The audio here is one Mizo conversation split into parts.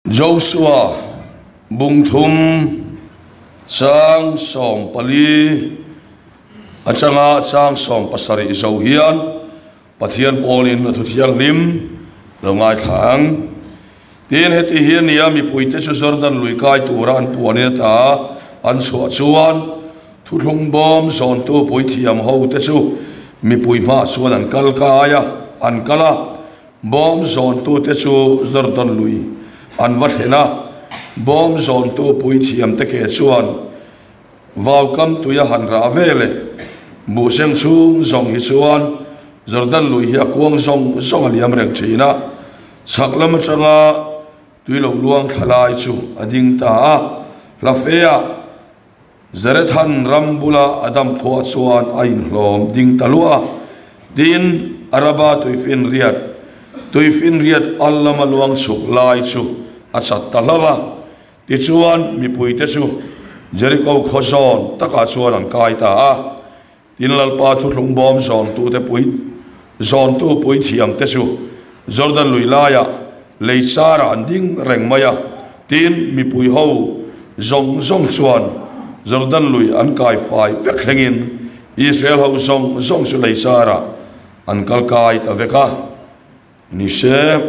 Josua bung thum chang 14 atanga chang 17 zo hian Pathian pawlin a thu thianghlim lo ngaithla ang. Tin, heti hi a nia, mipuite chu Jordan lui kai tura an puanin ata an chhuah chuan thuthlung bawm zawntu puithiam hote chu mipui hmaah chuan an kal kai a, an kal a. Bawm zawntute chu Jordan lui an va thlen a, bawm zawntu puithiamte ke chuan vaukam tui a han rah ve leh buhseng chhung zawng hi chuan Jordan lui hi a kuang zawng zawng a liam reng thin a, chhak lam atanga tui lo luang thla lai chu a ding ta a, hla feah Zarethan ram bula Adam khua chuan a inhlawm ding ta luah a, tin, Araba tuifinriat, tuifinriat al lama luang chhuk lai chu a chat ta hlauh a. Tichuan, mipuite chu Jeriko khaw zawn takah chuan an kai ta a. Tin, Lalpa thuthlung bawm zawntute pui, zawntu puithiamte chu Jordan lui laiah lei sarah an ding reng mai a. Tin, mipui ho zawng zawng chuan Jordan lui an kai fai vek thlengin Israel ho zawng zawng chu lei sarah an kal kai ta vek a ni se.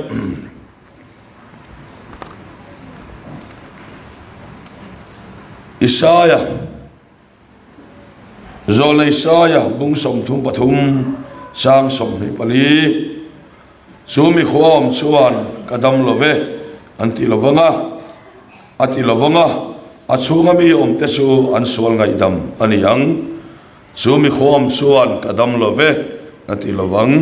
Isaia. Zawlnei Saia bung 33 chang 24 Chu mi khuaawm chuan ka dam lo ve an ti lo vang a, a ti lo vang a, a chhunga mi awmte chu an sual ngaihdam a ni ang. Chu mi khuaawm chuan ka dam lo ve a ti lo vang.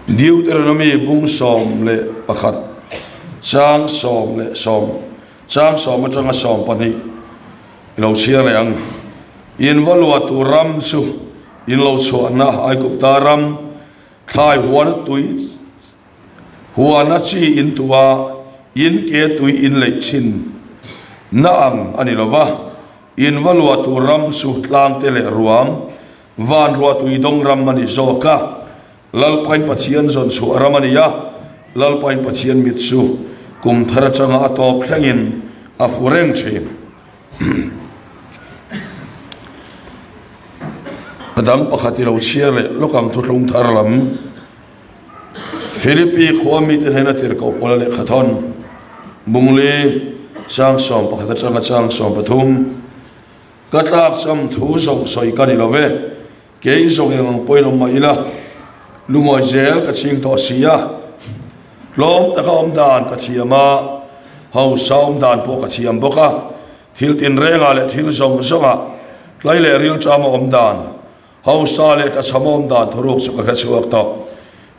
Deuteronomy bung 11 chang 10 chang 10 atanga 12 i lo chhiar leh ang. In va luah tur ram chu in lo chhuahna Aigupta ram thlai huana tui huana chi in tuah in ke tui in leih thin na ang a ni lo va, in va luah tur ram chu tlang te leh ruam Van ruah tui dawng ram a ni zawk a, Lalpain Pathian zawn chhuah ram a ni a, Lalpain Pathian mit chu kum thar atanga a tawp thlengin a fu reng thin. A dang pakhat i lo chhiar leh lawk ang thuthlung thar lam. Philippi khua mite hnena tirhkoh pawla lehkhathawn Bungli chang 11 atanga chang 13. Ka tlak cham thu zawng sawi ka ni lo ve, kei zawng eng ang pawhin awm mah ila, lungawi zel ka ching tawh si a, tlawm taka awm dan ka thiam a, hausa awm dan pawh ka thiam bawk a, thil tinrengah leh thil zawng zawngah tlai leh rilṭama awm dan, hausa leh tlachhama awm dan thuruk chu ka hre chhuak tawh.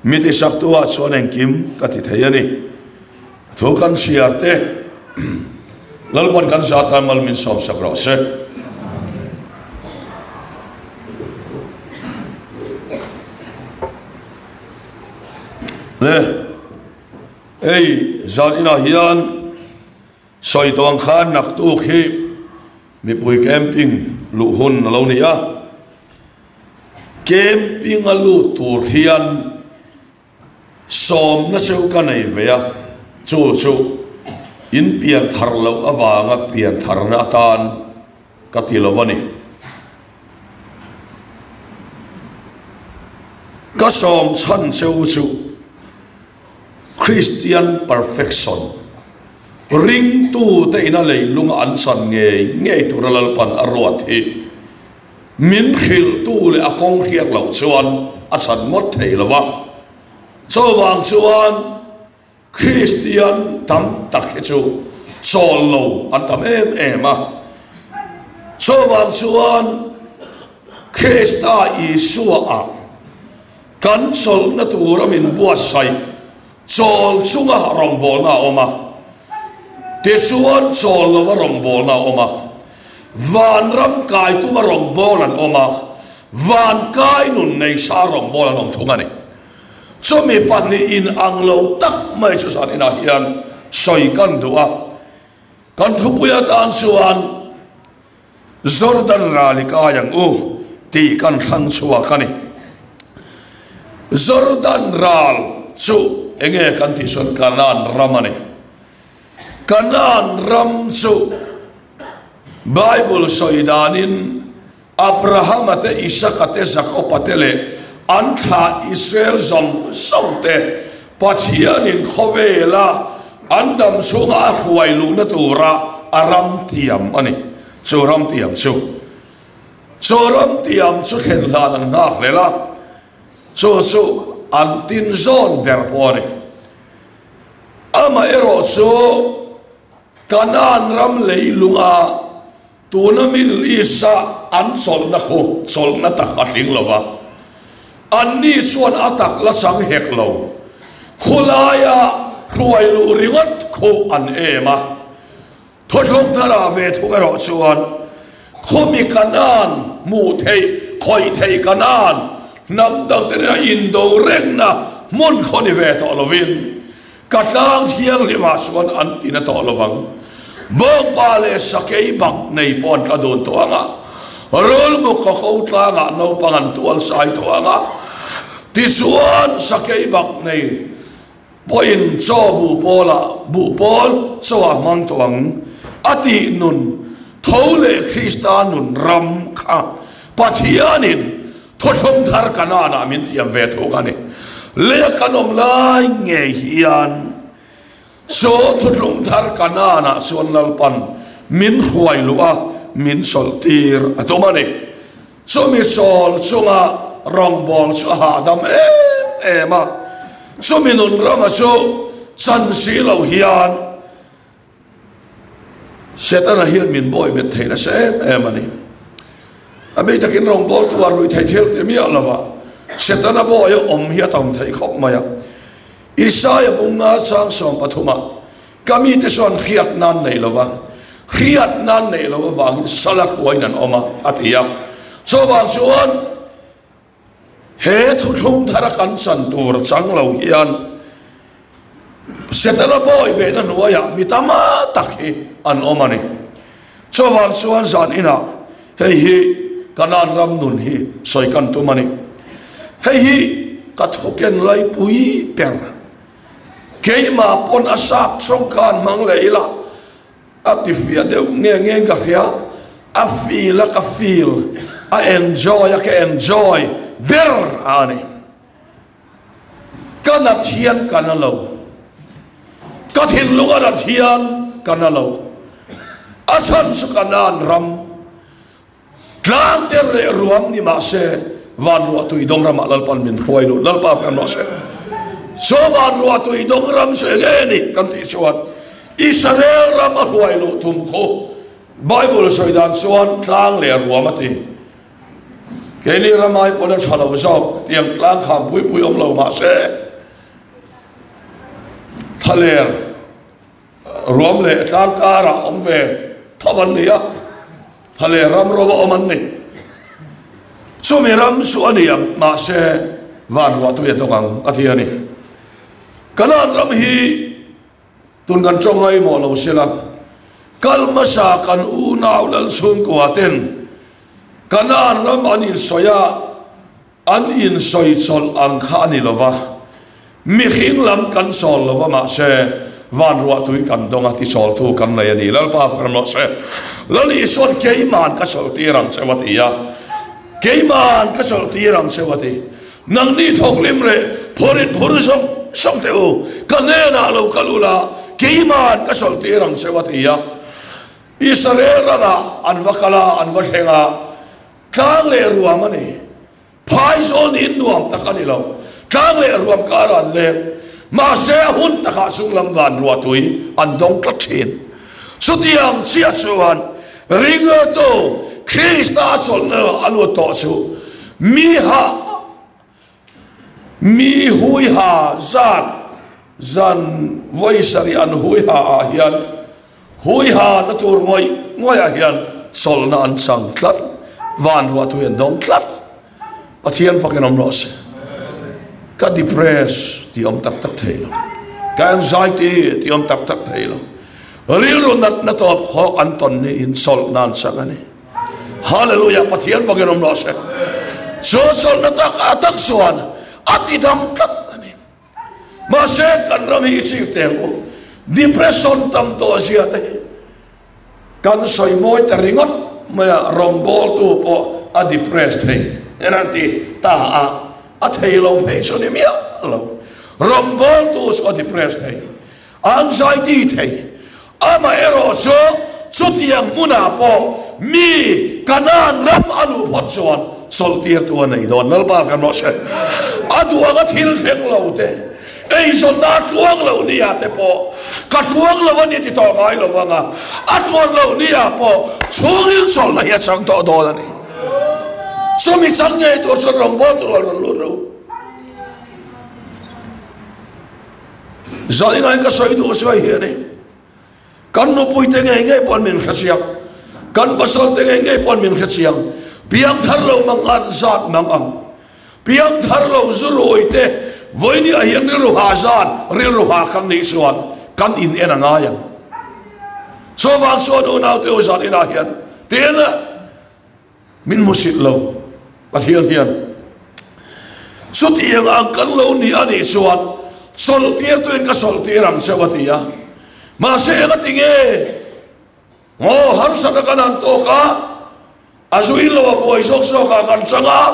Mi tisaktuah chuan engkim ka ti thei a ni. Thu kan chhiar te Lalpan kan za tan mal min sawmsak rawh se. Le hei zan inah hian sawi tawh ang khan naktuk hi mipui camping luh hun a lo ni a. Camping a lut tur hian Sawmna cheu ka nei ve a, chu chu in pian thar loh avanga pian tharna atan ka ti lo a ni. Ka sawm chhan cheu chu Christian perfection, ringtute ina leilunga an chan ngei ngei tura Lalpan a ruat hi. Min hrilhtu leh a kawng hriat loh chuan a chan ngawt thei lo va. Chuvang chuan Kristian tam tak hi chu chawl lo an tam em em a. Chuvang chuan Krista Isua ah kan chawlhna tura min buatsaih chawl chunga rawngbawlna a awm a. Tichuan chawl lova rawngbawlna a awm a. Vanram kai tuma rawngbâwl an awm a, van kai nun nei sa rawngbâwl an awm thung a ni. Chumi pahnih inang lo tak mai chu zan inah hian sawi kan duh a. Kan thupui atan chuan Jordan ral i kai ang u tih kan thlang chhuak a ni. Jordan ral chu. enge kan tih chuan Kanaan ram a ni. Kanaan ram chu Bible sawi danin Abrahama te, Isaka te, Jakoba te leh an thlah Israel zawng zawng te Pathianin khawvela an dam chhunga a hruai luhna tura a ram tiam a ni. Chu ram tiam chu chu ram tiam chu thlen hlan an nghak hlel a, chu chu an tin zawn ber pawh a ni. Amaherawh chu Kanaan ram leilunga Tuna Middle East-a an chawlhna khu chawlhna tak a hling lo va, anni chuan a tak la chang hek lo. Khulaia hruai luh ringawt khu an em a. Thawthlawng thara ve thung erawh chuan khawmi Kanaan hmuh theih, khawih theih Kanaan hnam dangte nena indo rengna hmun khaw ni ve tawh lovin, Ka tlang thianghlimah chuan an ti na tawh lovang. Bawkpa leh sakei bak nei pawh an tla dun tawh ang a, rulmuk khaw ko tlangah naupang an tual sai tawh ang a, tichuan sakei bak nei pawhin chaw buh pawlah buh pawl chaw a hmang tawh ang a tih nun tho leh Krista nun ram kha Pathianin Thawthlawm thar Kanaan-ah min tiam ve thung a ni. Lei a kan awm lai ngei hian chaw thuthlung thar Kanaan-ah chuan Lalpan min hruai luh a, min chawlhtir a tum a ni. Chumi chawl chunga rawngbâwl chu a hahdam em em a, chumi nun rama chu chan si lo hian Setana hian min bawi bet thei nasa em em a ni. A mi takin rawngbawltu a rui thei thil ti miah lo va, Setana bawi a awm hi a tam thei khawp mai a. Isaia bunga chang 13 ah, Ka mite chuan hriat nan nei lo va, hriat nan nei lo avangin sal a hruaiin an awm a, a ti a. Chuvang chuan He thuthlung thara kan chan tur chang lo hian Setana bawi behna hnuaiah mi tam tak hi an awm a ni. Chuvang chuan zan inah hei hi Kanaan ram nun hi sawi kan tum a ni. Hei hi ka thuken laipui ber. Keimah pawn a sap chawng khan hmang leh ila. A ti fiah deuh nge nge ka hria, a feel a ka feel, a enjoy a ka enjoy ber a ni. Ka nat hian ka na lo, ka thinlung a nat hian ka na lo, a chhan chu ka nan ram. Tlang ter leh ruam ni mah se, van ruah tui dawng ramah Lalpan min hruai lut. Lalpa fem rawh se. Chu van ruah tui dawng ram chu enge ni kan tih chuan Israel ram a hruai luh thum khu Bible sawi dan chuan tlang leh ruam a ti. Keini ramai pawn a tha lo zawk tiang tlang kham pui pui awm lo mah se thlaler Ruam leh tlang karah awm ve tho an ni a, tha leh ram rova awm an ni. Chumi ram chu a ni ang, mahse van ruah tui a tawk ang a ti a ni. Kanaan ram hi tun kan tawng ngaimawh lo sela, kal hmasa kan unau lal chhungkua ten Kanaan ram an insawi a, An insawi chawlh ang kha a ni lo va, mihring lam kan chawl lo va, mahse van ruahtui kan dawng a, tichawltu kan nei a ni. Lalpa fak rawh se. Lal Isua'n keima'n ka chawlhtir ang cheu a ti a, keima'n ka chawlhtir ang cheu a ti. Nangni thawklim leh phawrit phur zawng zawng teh u, ka hnenah lo kal ula, keima'n ka chawlhtir ang cheu a ti a. Israel ramah an va kal a, an va thleng a. Tlang leh ruam a ni. Phaizawl niin nuam tak a ni lo. Tlang leh ruam kar an leng. Mahse a hun takah chunglam van ruahtui an dawng tlat thin. Chutiang chiah chuan ringtu Krista a chawlhna a lut tawh chu mi hah mi hui ha zan zan vawi sarih an hui ha ah hian hui ha na tur ngawih ngawih ah hian chawlhna an chang tlat, van ruah tui an dawng tlat. Pathian fakin awm rawh se. Ka depress tih awm tak tak thei lo, ka anxiety tih awm tak tak thei lo, rilru natna tawp hawk an tawn niin chawlhna an chang a ni. Hallelujah Pathian fakin awm rawh se. Chu chawlhna tak a tak chuan a ti dam tlat a ni. Mahse kan ram hi i chik teh ang u. Depression tam tawh zia te hi kan sawi mawi ta ringawt mai a, rawngbawltu pawh a depress thei en an ti ta a, a thei lo phei chu ni miah lo. Rawngbawltu chu a depress thei, a anxiety thei. Amaherawhchu chutiang hmunah pawh mi Kanaan ram a luh phawt chuan chawlhtirtu a nei dawn. Lalpa kan rawh se. A duh anga thil thleng lo te, eizawnna a tluang loh nia te pawh ka tluang lo a ni ti tawh ngai lo vang a, a tluan loh nia pawh chhungril chawlhna hi a chang tawh dawn a ni. Chumi chang ngei tur chuan rawngbâwl tur a rawn lut ro. Zaninah hian ka sawi duh sawi hi a ni. Kan nupuite ngei ngei pawh an min hre chiang. Kan pasalte ngei ngei pawh an min hre chiang. Piangthar lo mang an zat mang ang. Piangthar lo zu ruite vawinia hian rilru ha zat, rilru ha kan nih chuan kan in en a ngai ang. Chuvang chuan unaute u zaninah hian tin min hmusit lo Pathian hian chutiang ang kan lo ni a nih chuan chawlhtirtuin ka chawlhtir ang cheu a ti a. Mahse eng a ti nge? Ngaw harsatna kan han tawk a, a zu in lo a buai zawk zawk ah kan chang a,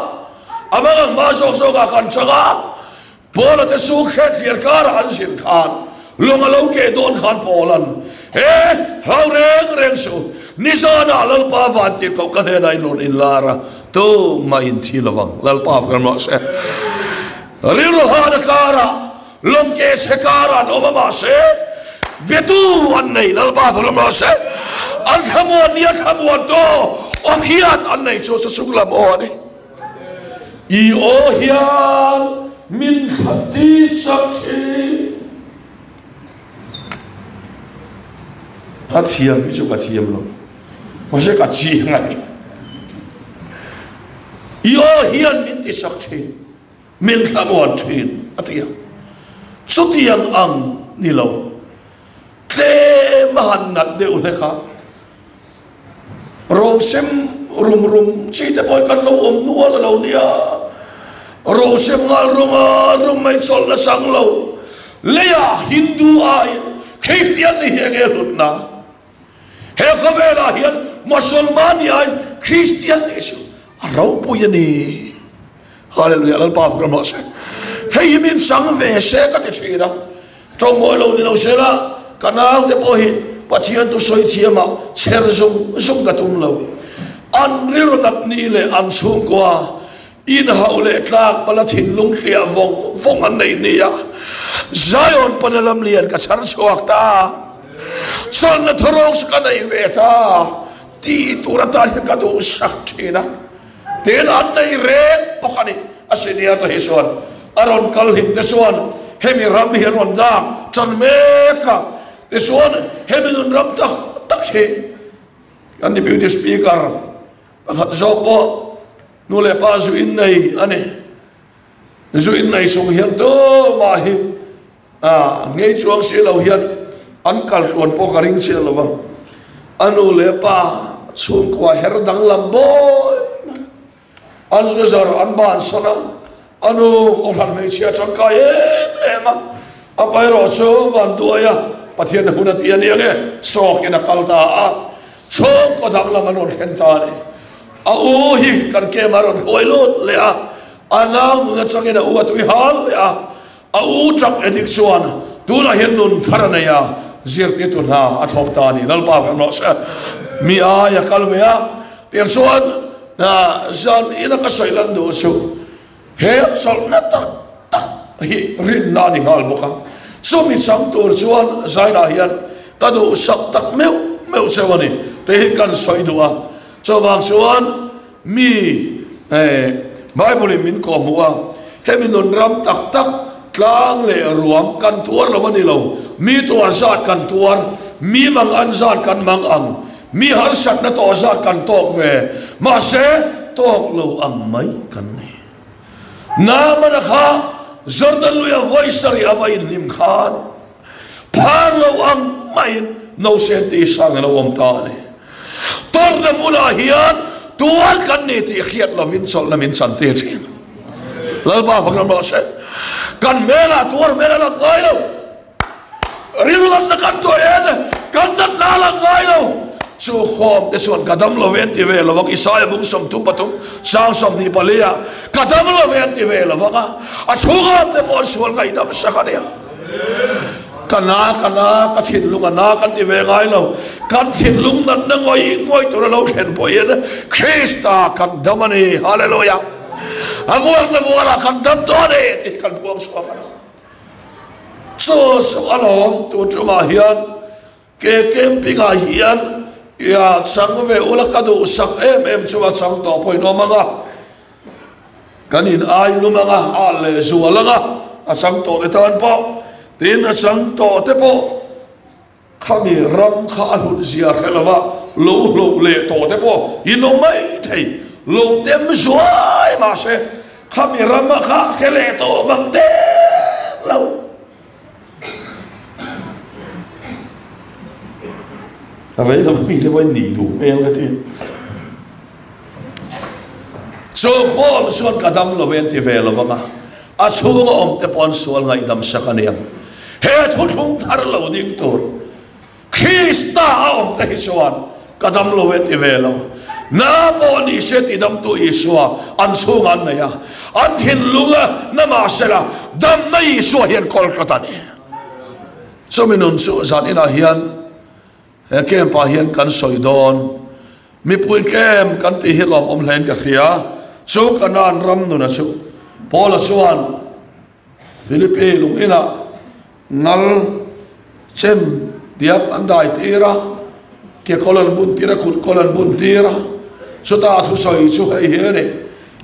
a mang ang hma zawk zawk ah kan chang a, Paula te chu hretliar karah an zin khan lawng a lo keh dawn khan Paula'n, He, hlau reng reng suh, nizanah Lalpa vantirhkoh ka hnenah in rawn inlar a, tumah in thi lovang, Lalpa kan mah se. Rilru hana karah, lawng keh chhe karah an awm a mahse, betu an nei, Lalpa kan mah se. An thlamuan ni a thlamuan tu aw hian an nei chu chu chunglam aw a ni. I aw hian min ti chak thin. Ka thiam hi chu ka thiam lo, mahse ka chiang a ni. I aw hian min ti chak thin, min thlamuan thin a ti a. Chutiang ang ni lo, tlem a han nat deuh hlek a. Rosem rum rum chi te pawh hi kan lo awm nual a lo nia. Rosem nghal rum a rum mai chawlh na chang lo. Leiah Hindu aiin Kristian ni hi enge hlutna? He khawvelah hian Mosolman ni aiin Kristian ni chu a ropui a ni. Hallelujah Lalpa fak rawh se. Hei hi min chang ve se ka ti thin a. Tawngmawi lo ni lo se la, ka naute pawh hi Pathian tu sawi thiamah chher zung zung ka tum lo. An rilru nat ni leh an chhungkua inhauh leh tlak pala thinlung tliah vawng vawng an neih nia. Zion pana lam lian ka chhar chhuak ta. Chawlhna thawrawng chu ka nei ve ta tih tur atan hian ka duhsak thin a. Tin an nei reng bawk a ni. A senior te hi chuan a rawn kal hlim te chuan hemi ram hi an rawn dak tan mek a. Tichuan hemi nun ram tak tak hi kan deputy speaker pakhat zawk pawh nu leh pa zu in nei a ni. Zu in nei chung hian tumah hi a ngei chuang si lo hian an kal tluan pawh ka ring chiah lo va. A nu leh pa chhungkua her danglam bawi mai an zu zawr an bansan a, a nu kohhran hmeichhia tangkai em em a, a pa erawh chu van duai a, Pathian hun a ti a nia nge sawkin a kal ta a, chhungkaw danglam an rawn thlen ta a ni. A u hi kan kem a rawn hruai lut leh a, a nau nun atangin a u a tui hal leh a, A u chak edik chuan tunah hian nun thar a nei a, zirtirtu hna a thawk ta a ni. Lalpa kan rawh se. Mi ai a kal ve a, tiang chuan zan ina ka sawi lan duh chu he chawlhna tak tak hi rinna a ni nghal bawk a. Chumi chang tur chuan zainah hian ka duhsak tak meuh meuh cheu a ni tih hi kan sawi duh a. Chuvang chuan Mi, Bible in min kawhhmuh a, hemi nun ram tak tak, tlang leh ruam kan tuar lo a ni lo. Mi tuar zat kan tuar, mi mang an zat kan mang ang, mi harsatna tawh zat kan tawk ve, mahse tawk lo ang mai kan ni. Naamana kha Jordan luia vawi sarih a va inhlim khan phar lo ang maiin Nosen tih sang a lo awm ta a ni. Tawrhna hmunah hian tuar kan ni tih hriat lovin chawlhna min chan tir thin. Lalpa fak ram rawh se. Kan hmelah tuar hmel a lang ngai lo. Rilru natna kan tuah en, kan natna a lang ngai lo. Chu khawm te chuan ka dam lo ve an ti ve lo vang, Isaia bung 33 sang 24 ah ka dam lo ve an ti ve lo vang a, a chhungam te pawh an sual ngaihdam sak a nia. Ka na, ka na, ka thinlung a na kan ti ve ngai lo. Kan thinlung natna ngawih ngawih tur a lo thlen pawhin Krista kan dam a ni. Hallelujah! A vuakna vualah kan dam tawh a ni tih hi kan puang chhuak a ni. Chaw chu a lawm tu tumah hian ke camping ah hian ia chang ve ula ka duh sak em em chu a chang tawh pawhin awm ang a, kan in ai lum ang a, a leh zual ang a, a chang tawh te tan pawh tin a chang tawh te pawh khami ram kha a hlut zia hre lova lo hloh leh tawh te pawh in awm mai thei lo tem zuai mahse Khami rama kha hre leh tawh mang der lo. A vei lam mi te pawhin nih duh hmel ka ti. Chu khawm chuan ka dam lo ve an ti ve lo vang a, a chhunga awm te pawh an sual ngaihdam sak a niang. He thuthlung thar lo ding tur Krista a awm te hi chuan ka dam lo e ti ve lo. Na pawh ni se ti damtu Isua an chhungah an nei a, an thinlung a na mahsela damna Isua hian kawl tlat a ni. Chumi nun chu zan inah hian he camp ah hian kan sawi dawn. Mipui camp kan tih hi lawmawm hlein ka hria. Chu Kanaan ram nuna chu Paula chuan Philippe lung inah ngal chem diak an dai tir a, ke kawl an bun tir a, kut kawl an bun tir a, chutah a thusawi chu hei hi a ni,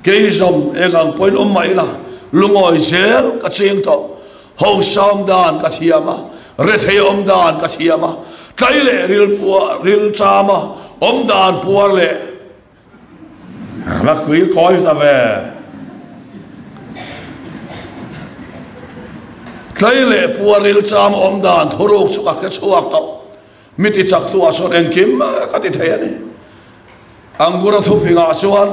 Kei zawng eng ang pawhin awm mah ila, lungawi zel ka ching tawh, hausa awm dan ka thiam a, rethei awm dan ka thiam a, tlai leh ril puar ril cham a, awm dan puar leh La kui kawi ta ve. Tlei leh puaril cham awm dan thuruk chu ka hre chhuak tawh. Mi ti chak tu ah sawn engkim ka ti thei a ni. Angura thufing ah chuan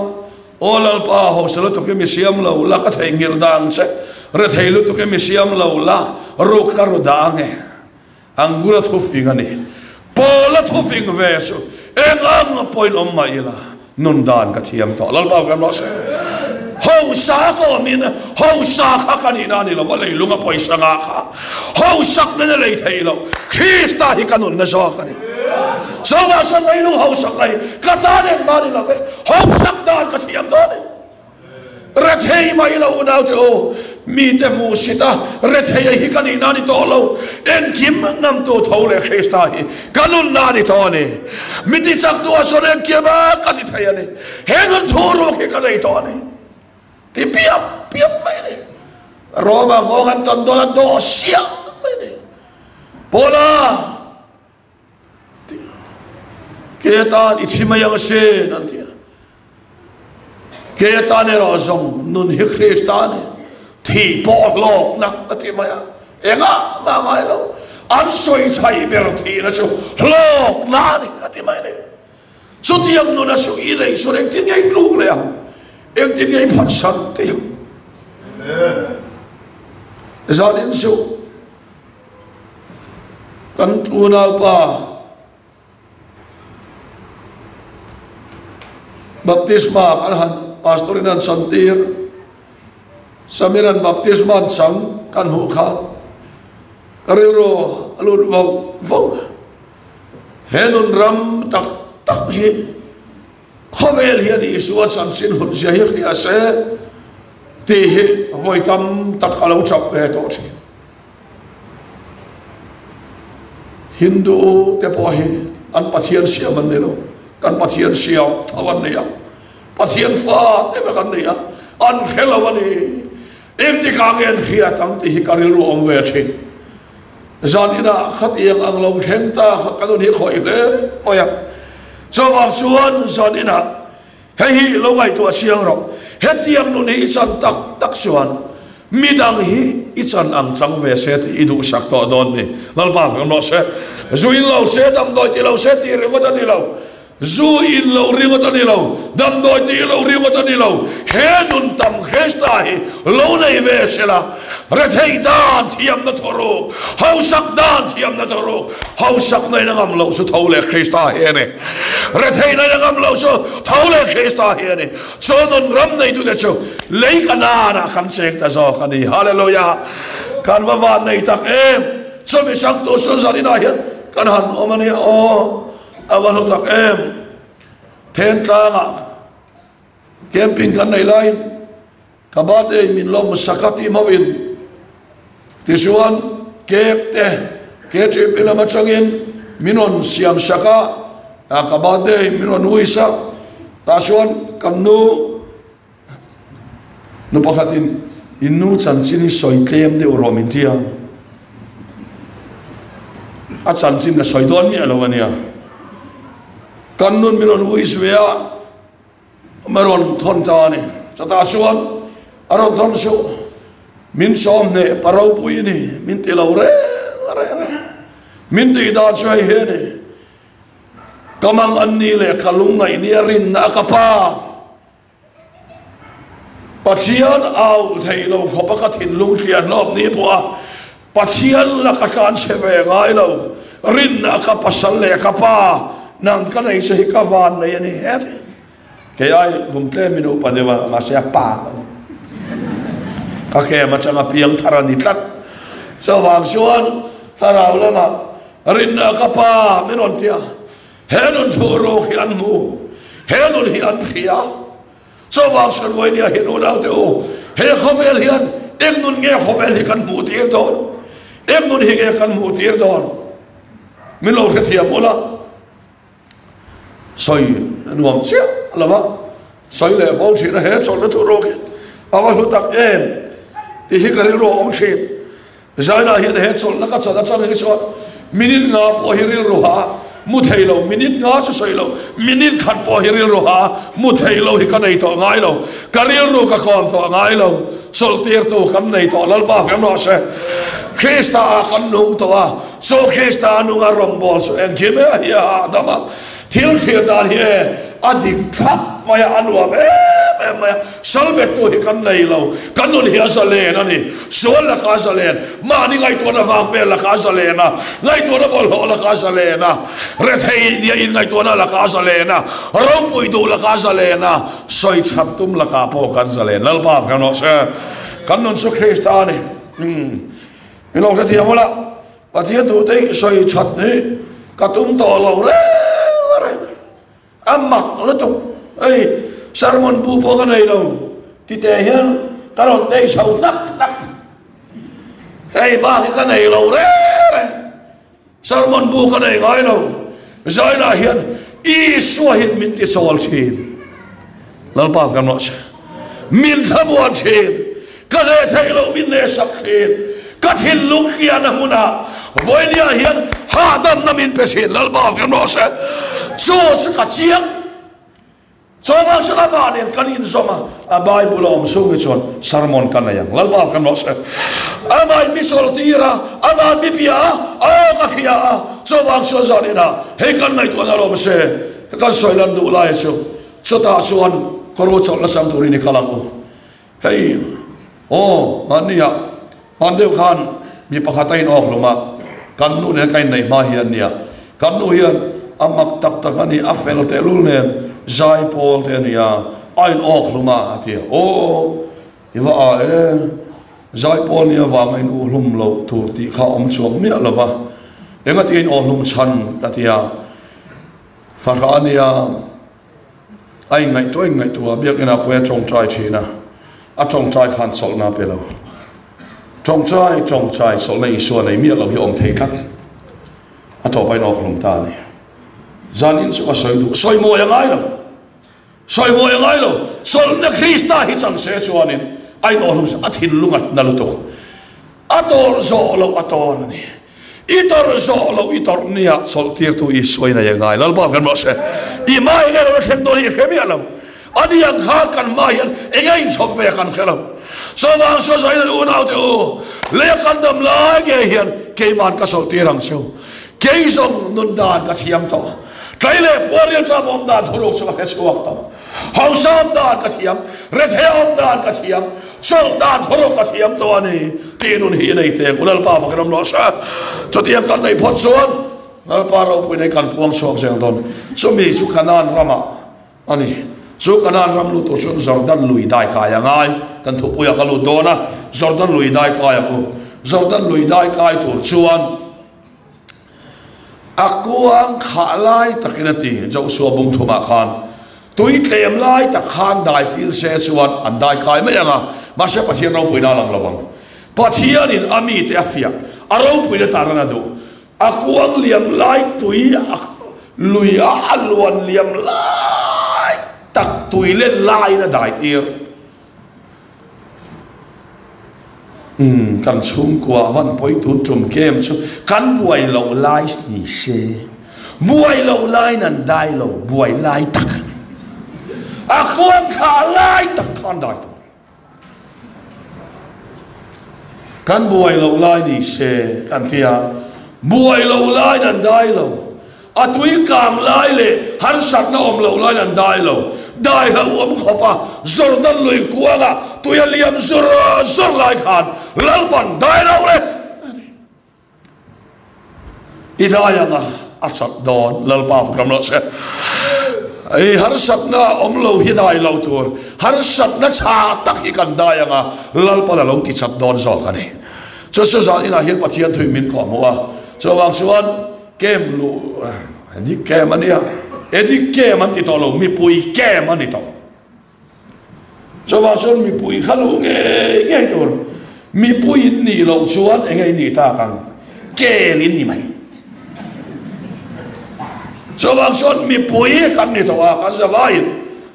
Aw Lalpa hausa lutuk i mi siam lo la ka theihnghilh dang che, rethei lutuk i mi siam lo la ruk ka ru dang e. Angura thufing a ni. Paula thufing ve chu eng ang pawhin awm mah ila nun dan ka thiam tawh. Lalpa kan rawh se. Hausa ka awmin hausa kha ka nihna a ni lo va, leilung a pawisa ngah kha hausak nena lei theih loh Krista hi ka nunna zawk a ni. Chuvang chuan leilung hausak na hi ka tan engmah a ni lo ve, hausak dan ka thiam tawh a ni. Rethei mai lo unaute aw, mite hmuhsit a, retheia hi ka nihna a ni tawh lo, engkim ngamtu tho leh Krista hi ka nunna a ni tawh a ni. Mi tichaktu a sawn engkim a ka ti thei a ni, he nun thu ruk hi ka nei tawh a ni. Ti piap piap mai a ni. Roma nghawng an tawn dawn a dawh siam mai a ni. Paula! Ke atan i thi mai ang asin an ti a. Ke atan erawh zawng nun hi Krista a ni. Thih pawh hlawkna a ti mai a. Engah mah ngai lo. An sawi chhaih ber thihna chu hlawkna a ni a ti mai a ni. Chutiang nuna chu i nei chuan engtin nge i tluk leh ang? Engtin nge i phatsan thei ang? Zanin chu Kan unaupa baptisma kan han pastor in an chan tir Samir an baptisma an chang kan hmuh khan ka rilru a lut vawng vawng he nun ram tak tak hi khawvel hian Isua chanchin hlut zia hi hria se tih hi vawi tam tak a lo chap ve tawh thin. Hindu te pawh hi an Pathian siam an ni lo, kan Pathian siam tho an ni a, Pathian fa te vek an ni a, an hre lo a ni. Engtikah nge an hriat ang tih hi ka rilru awm ve thin. Zan inah khatiang ang lo thleng ta kha ka nun hi khawih hle mai a. Chuvang chuan zan inah Hei hi lo ngaihtuah chiang rawh. Hetiang nun hi i chan tak tak chuan midang hi i chan ang chang ve se tih i duhsak tawh dawn ni. Lalpa fang rawh se. Zu in lo se, damdawi ti lo se tih ringawt a ni lo. Zu in lo ringawt a ni lo, damdawi tih lo ringawt a ni lo, he nun tam Krista hi lo nei ve sela, retheih dan thiamna thawruk, hausak dan thiamna thawruk, hausakna in a ngam loh chu tho leh Krista hi a ni, retheihna in a ngam loh chu tho leh Krista hi a ni, chu nun ram neitute chu lei Kanaan-ah kan cheng ta zawk a ni. Hallelujah! Kan va van nei tak em! Chumi changtu chu zaninah hian kan han awm a nia aw. A va hlu tak em! Thentlangah camping kan nei laiin ka birthday min lawm sak a tih hmauhin tichuan cake te KTP lam atangin min rawn siam sak a, ka birthday min rawn wish a, tah chuan kan nu Nu pakhatin in nu chanchin hi sawi tlem deuh rawh min ti a, a chanchin ka sawi dawn miah lo a nia. Kan nun min rawn wish ve a, ma rawn thawn ta a ni. Chutah chuan a rawn thawn suh, min sawm hneh pa ropui a ni, min ti lo reng reng a. Min tih dan chu hei hi a ni. Ka mang an ni leh ka lungngaih nia rinna a ka pa. Pathian au thei lo khawp a ka thinlung tliah hlawp ni pawh a Pathian la ka tlan chhe ve ngai lo, rinna ka pasal leh ka pa nang ka nei che hi ka van nei a ni het. Kei ai kum tlem in upa deuh a, mahse a pa ka ni. Ka kem atang a piang thar a ni tlat. Chuvang chuan thlarau lamah rinna ka pa min rawn ti a. He nun thu ruk hi an hmu, he nun hi an hria. Chuvang Sanwainia hian unaute u, he khawvel hian eng nun nge khawvel hi kan hmuh tir dawn? Eng nun hi nge kan hmuh tir dawn? Min lo hrethiam ula, sawi a nuam chiah lo va, sawi leh fo thin a, he chawlhna thu ruk hi a va hlu tak em tih hi ka rilru a awm thin. Zainah hian he chawlhna ka chan atang hi chuan minute nga pawh hi rilru ha mu thei lo, minute nga chu sawi lo, minute khat pawh hi rilru ha mu thei lo hi ka nei tawh ngai lo, ka rilru ka kawm tawh ngai lo, chawlhtirtu kan nei tawh Lalpa kan rawh se. Krista ah kan nung tawh a, chu Krista nunga rawngbâwl chu engkim e hi a hahdam a, Thil thlir dan hi e a dik thlap mai a, a nuam em em mai a, salbettu hi kan nei lo, kan nun hi a zalen a ni, sual lakah a zalen, mahni ngaihtuahna vak vel lakah a zalen a, ngaihtuahna bawlhhlawh lakah a zalen a, rethei nia inngaihtuahna lakah a zalen a, ropui duh lakah a zalen a, sawi chhap tum lakah pawh kan zalen. Lalpa kan rawh se, kan nun chu Krista a ni. I lo hrethiam ula. Pathian duhte hi sawi that hi ka tum tawh lo reng reng a mak lutuk hei sermon bu pawh ka nei lo tite hian ka rawn tei chho hnak hnak hei bak hi ka nei lo reng reng sermon bu ka nei ngai lo zainah hian Isua hian min ti chawl thin Lalpa kan rawh se min thlamuan thin Ka leh theih loh min leh sak thin, ka thinlung hliahna hmunah vawinia hian hahdamna min pe thin, Lalpa kan rawh se. Chu chu ka chiang. Chawva chu lamah nen kan inzawm a, a Bible a awm chhung hi chuan sermon ka nei ang, Lalpa kan rawh se. Amahin mi chawlhtir a, amahin mi bia a, a aw ka hria a, chawvang chuan zaninah hei kan ngaihtuahna lawm se, kan sawi lan duh lai chu chutah chuan kawr chawlhna chang turin i kal ang u. Hei, aw, mahnia hman deuh khan mi pakhat a inawk hlum a, kan nu nen ka inneih hma hian nia, kan nu hian a mak tak tak a ni, a fel tehlul nen zai pawl te a nia, a inawk hlum a, a ti a, aw, i va a e, zai pawl nia vanga in uh hlum loh tur tih kha awm chuang miah lo va, engati a inawh hlum chhan ka ti a, fahrah a nia. A inngaihtuah inngaihtuah a, biakinah pawhin a tawngtai thin a, a tawngtai khan chawlhna a pe lo. Tawngtai tawngtai chawlhna Isua nei miah lo hi a awm thei tlat. A tawp a inawkhlum ta a ni. Zanin chu ka sawi duh, sawi mawi a ngai lo. Sawi mawi a ngai lo. Chawlhna Krista hi chang se chuanin a inawkhlum a thinlung a na lutuk. A tawrh zawh loh a tawn a ni. I tawrh zawh loh i tawrh nia chawlh tirtu Isua in a ye ngai. Lalpa kan rawh se. I hma enge lo la thleng dawn hi i hre miah lo. Ani ang khan kan hma hian enge inchhawp ve kan hre lo. Chuvang saw zain an unau te u, lei a kan dam lai nge hian keiman ka chawlh tir ang cheu. Kei zawng nun dan ka thiam tawh. Tlai leh puar rilṭam awm dan thuruk chu ka hre chhuak tawh. Hausa awm dan ka thiam, rethei awm dan ka thiam, chawlh dan thuruk ka thiam tawh a ni tih nun hi i nei teng. U Lalpa fakin awm rawh se. Chutiang kan neih phawt chuan Lalpa ropui nei kan puang chhuak zel dawn. Chumi chu Kanaan ramah a ni. Chu Kanaan ram lut tur chuan Jordan lui dai kai a ngai. Kan thupuiah ka lut dawn a, Jordan lui dai kai ang u. Jordan lui dai kai tur chuan A kuang khah lai takin a ti, Joshua bung thumah khan tui tlem lai tak khan dai tir se chuan an dai kai mai ang a, mahse Pathian ropuina a lang lovang. Pathianin a mite a fiah, a ropuina tan a duh. A kuang liam lai tui a lui a, a luan liam lai tak tui len laiin a dai tir. Umm kan chhungkua a van pawi tun tum kem chu kan buai loh lai ni se buai loh lai nan dai lo buai lai tak a khuan kha lai tak khan dai tur kan buai loh lai ni se kan tia buai loh lai nan dai lo A tui kang lai leh harsatna awm loh laiin an dai lo. Dai hlauhawm khawp a, Jordan lui kuanga tui a liam zur zur lai khan Lalpan dai lo le a ti. I dai anga a chat dawn, Lalpa fak ram rawh se. I harsatna awm lo hi dai lo tur, harsatna chhah tak hi kan dai anga Lalpan a lo ti chat dawn zawk a ni. Chu Suzan inah hian Pathian thui min kawhhmuh a, chuvang chuan Kem luh Edik kem a nia, Edik kem an ti tawh lo, mipui kem a ni tawh. Chuvang chuan mipui kha luh ngei ngei tur, mipui in nih loh chuan eng nge in nih tak ang, kel in ni mai. Chuvang chuan mipui kan ni tawh a, kan zavaiin.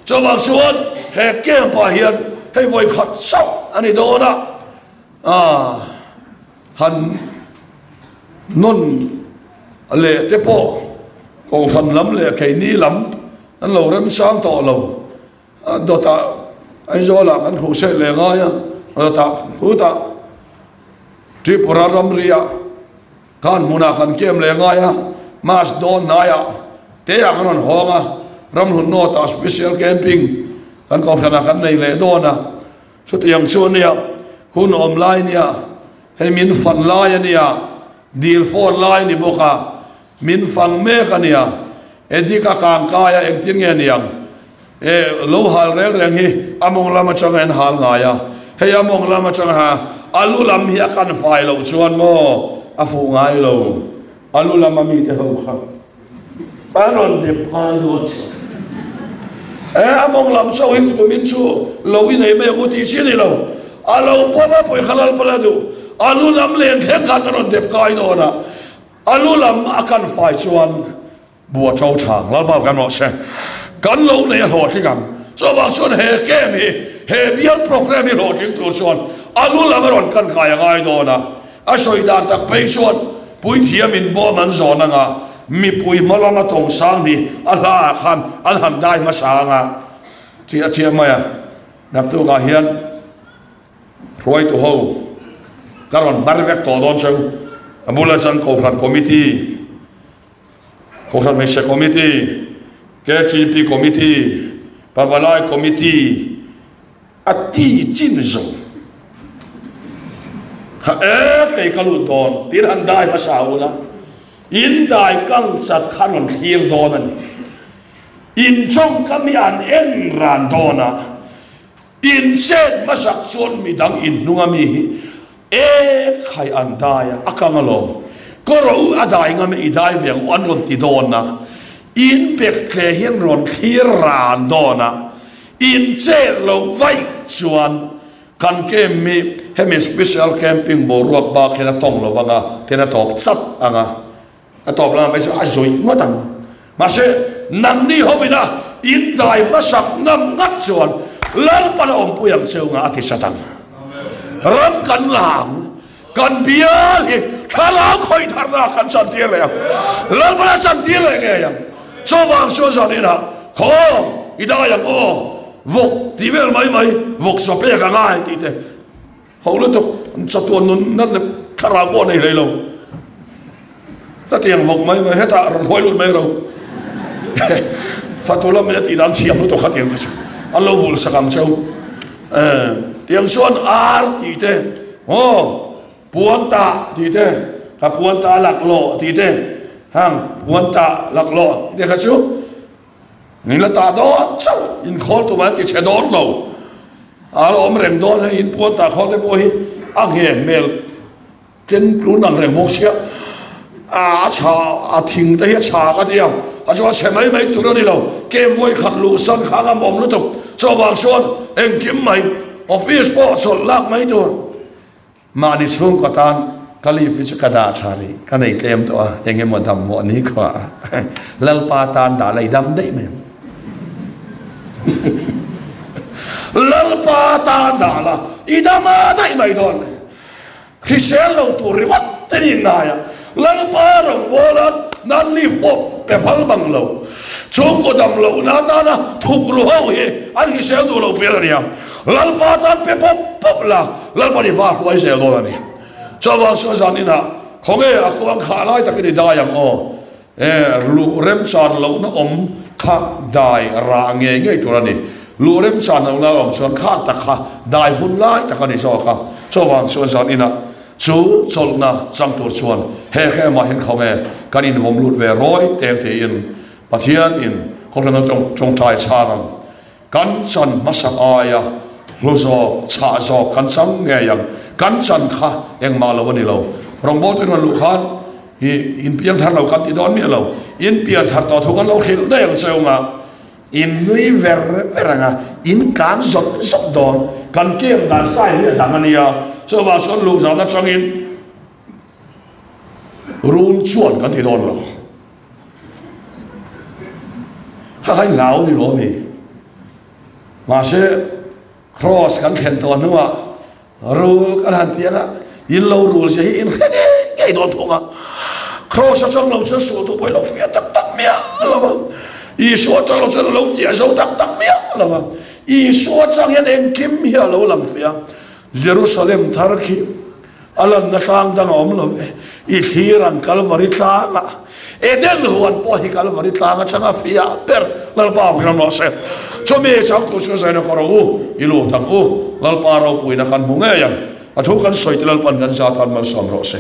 Chuvang chuan he camp ah hian hei vawi khat chauh a ni dawn a, ah. Han nawn leh te pawh Kohhran lam leh keini lam an lo remchang tawh lo. Dawtah Aizawlah kan hmuh seh leh ngai a, dawtah khutah Tripura ramriah khan hmunah kan kem leh ngai a, March dawn hnaiah teah kan rawn hawng a, Ramhlun North-ah Special Camping kan Kohhranah kan nei leh dawn a. Chutiang chu a nia, hun awm lai nia, hei min fan lai a nia, dil fawn lai a ni bawk a, min fang mek a nia, Edik a kang kai a engtin nge niang? E, lo hal reng reng hi a mawng lam atanga en hal ngai a, hei a mawng lam atanga ha, a lu lam hi a kan fai loh chuan maw a fuh ngai lo, a lu lam a mite ho kha. A rawn dep nghal dawt. E, a mawng lam chauh in kum in chu lo i nei mai ang u tih chi a ni lo. A lo pawm a pawi kha lal pawh a duh. A lu lam len thleng khan ka rawn dep kai dawn a. A lu lam a kan fai chuan bua to thang Lalpa kan rawh se. Kan lo nei a hlawhtling ang. Chuvang chuan he game hi, he bial program hi hlawhtling tur chuan a lu lam a rawn kan kai a ngai dawn a. A sawi dan tak phei chuan puithiam in bawm an zawn anga mipui hma lama tawng sang hi a hla ah khan an han dai hmasa anga chiah chiah mai a. Naktuk ah hian hruaitu ho ka rawn hmar vek tawh dawn cheu. A bula chuan Kohhran Committee, Kohhran Hmeichhe Committee, KTP Committee, Pavalai Committee, A ti chin zo. Kha e kei ka lut dawn tiin han dai hmasa u la, in dai kang chat kha rawn thlir dawn a ni. In tawngkam hi an en ran dawn a, in chet hmasak chuan midang in hnung a mi hi e khai an dai a, a kang alawm. Kaw rawh u a dai ngam e i dai ve ang u an rawn ti dawn a, in bek tle hian rawn thlir ran dawn a, In chet lo vaih chuan kan camp hi hemi special camping boruak bak hian a tawng lo vang a, tin a tawp chat ang a, a tawp lamah phei chuan a zawih ngawt ang. Mahse, nangni hovina in dai hmasak ngam ngat chuan Lalpan a awmpui ang cheu nga a ti chat ang. Ram kan la ang, kan bial hi thlarau khawih tharna kan chantir leh ang. Lalpan a chantir leh ngei ang. Chuvang chuan zan inah khaw i dai ang aw, vawk tih vel mai mai, vawk chaw pek a ngai tih te ho lutuk chatuan nun nat leh thlarau pawh nei hlei lo. Ka tiang vawk mai mai hetah rawn huai lut mai ro. Fatu lam in a tih dan thiam lutuk kha tiang kha chu an lo vulh sak ang cheu. Tiang chuan ar tih te aw puan tah tih te ka puan tah laklawh tih te hang puan tah laklawh tih te kha chu Min la tah dawn chauh, inkhawl tumah an ti chhe dawn lo. A la awm reng dawn hei, in puan tah khawl te pawh hi a nge hmel tlem tlun ang reng bawk sia. A chha, a thing te hi a chha ka ti a, a chuan a chhe mai mai tur a ni lo. Kem vawi khat luh san kha a ngam awm lutuk. Chuvang chuan engkim mai office pawh chawlh lak mai tur. Mahni chhungkaw tan ka leave hi chu ka dah tha rih, ka nei tlem tawh a, eng emaw dam mawh ni khua a, Lalpa tan dah lei dam daih mai ang. Lalpa tan dah la, i dam a daih mai dawn le. Hrisel lo tur ringawt te ni ngai a, Lalpa rawngbawla nan leave pawh pe phal bang lo. Chhungkaw dam lohna atana thuk ru ho hi an hrisel duh lo pian a nia. Lalpa tan pe pawp pawp la, Lalpa ni hma hruai zel dawn a ni. Chuvang chuan zan inah khawnge a kuang khah lai takin i dai ang aw? E, luh remchan lohna awm kha dai rah ngei ngei tur a ni. Luh remchan lohna awm chuan kha tak kha dai hun lai tak a ni zawk a. Chuvang chuan zan inah Chu chawlhna chang tur chuan he hlemah hian khawnge kan invawm lut ve rawi teng tiin Pathian in kawnghlana tawngtai chhang ang. Kan chan hmasa aia hlu zawk, chhah zawk kan chang ngei ang. Kan chan kha engmah lo a ni lo. Rawngbawltu in rawn luh khan i inpiang thar lo kan ti dawn miah lo. Inpian thar tawh thu kan lo hrilh daih ang cheu nga. In nui ver ver ang a, in kang zawt zawt dawn. Kan kem dan style hi a dang a nia. Chuvang chuan luh zan atangin rul chuan kan ti dawn lo. Kha kha i hlau ni lo a mi. Mahse cross kan thlen tawh hnuah Rul kan han ti anga, in lo rul zia hi in hre ngei ngei dawn thung a. Kraws atang lo chuan sual duh pawh i lo fiah tak tak miah lo va. Isua atang lo chuan a lo fiah zo tak tak miah lo va. Isua atang hian engkim hi a lo lang fiah a. Jerusalem thar khi a lanna tlang dang a awm lo ve. I thlir ang Kalvari tlangah. Eden huan pawh hi Kalvari tlang atanga fiah ber Lalpa ang ram rawh se. Chumi changtu chu zaina kawr ang u, i lut ang u, Lalpa ropuina kan hmu ngei ang. A thu kan sawi te Lalpan kan zat an malsawm rawh se.